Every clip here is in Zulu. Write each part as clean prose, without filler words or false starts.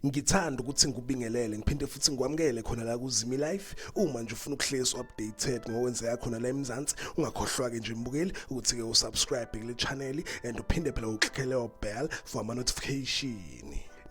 Ngithanda ukuthi ngikubingelele ngiphinde futhi ngikwamukele khona la kuZimi Life. Uma nje ufuna ukuhlezi updated ngokwenzeka khona la eMzansi, ungakhohlwa ke nje mbukeli ukuthi ke usubscribe kule channel and uphinde phela uclick leyo bell for ama notification.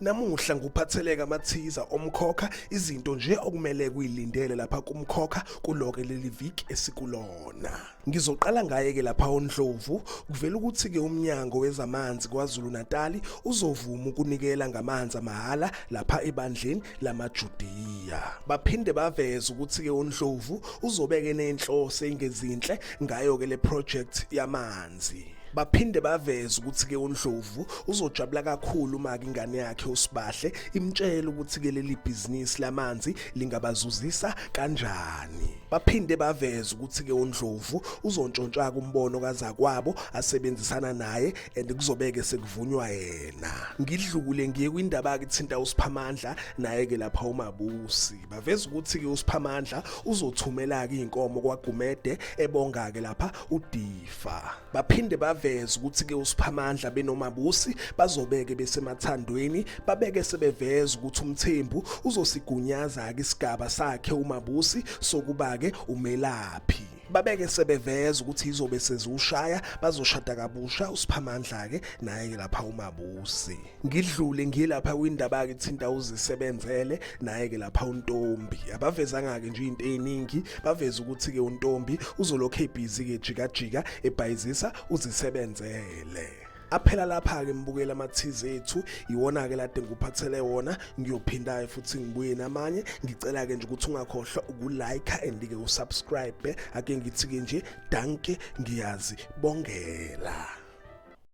Namuhla nguphatheleka amathiza omkhokha, izinto nje okumele kuyilindele lapha kumkhokha kuloke leli viki esikulona. Ngizoqala ngaye ke lapha uNdlovu, kuvela ukuthi ke umnyango wezamanzi KwaZulu Natali uzovuma ukunikela ngamanzi amahhala lapha ebandleni lamaJudiya. Baphinde baveza ukuthi ke uNdlovu uzobeke nenhloso engezinhle ngayo ke le project yamanzi. Baphinde baveza ukuthi-ke uNdlovu uzojabula kakhulu uma-ke ingane yakhe uSibahle imtshela ukuthi-ke leli bhizinisi lamanzi lingabazuzisa kanjani. Baphinde baveza ukuthi-ke uNdlovu uzontshontsha-ke umbono kazakwabo asebenzisana naye and kuzobeke sekuvunywa yena. Ngidlule ngiye kwindaba-ke ithinta uSiphamandla naye-ke lapha uMabusi. Baveza ukuthi-ke uSiphamandla uzothumela-ke iy'nkomo kwaGumede ebonga-ke lapha uDifa. Baphinde baveza ukuthi-ke uSiphamandla benoMabusi bazobeke besemathandweni, babeke sebeveza ukuthi uMthembu uzosigunyaza-ke isigaba sakhe uMabusi sokuba-ke umelaphi. Babeke sebeveza ukuthi izobe seziwushaya bazoshada kabusha uSiphamandla-ke naye-ke lapha uMabusi. Ngidlule ngiye lapha kwindaba-ke ithinta uzisebenzele naye-ke lapha uNtombi. Abavezanga-ke nje izinto eziningi, baveza ukuthi-ke uNtombi uzolokhu ebhizi-ke jikajika ebhayizisa uzisebenzele. Aphela lapha-ke mbukela amathizi ethu, iwona-ke lade ngikuphathele wona, ngiyophinda-ke futhi ngibuye namanye. Ngicela-ke nje ukuthi ungakhohlwa ukulike and-ke usubscribe. Ake ngithi-ke nje danke, ngiyazibongela.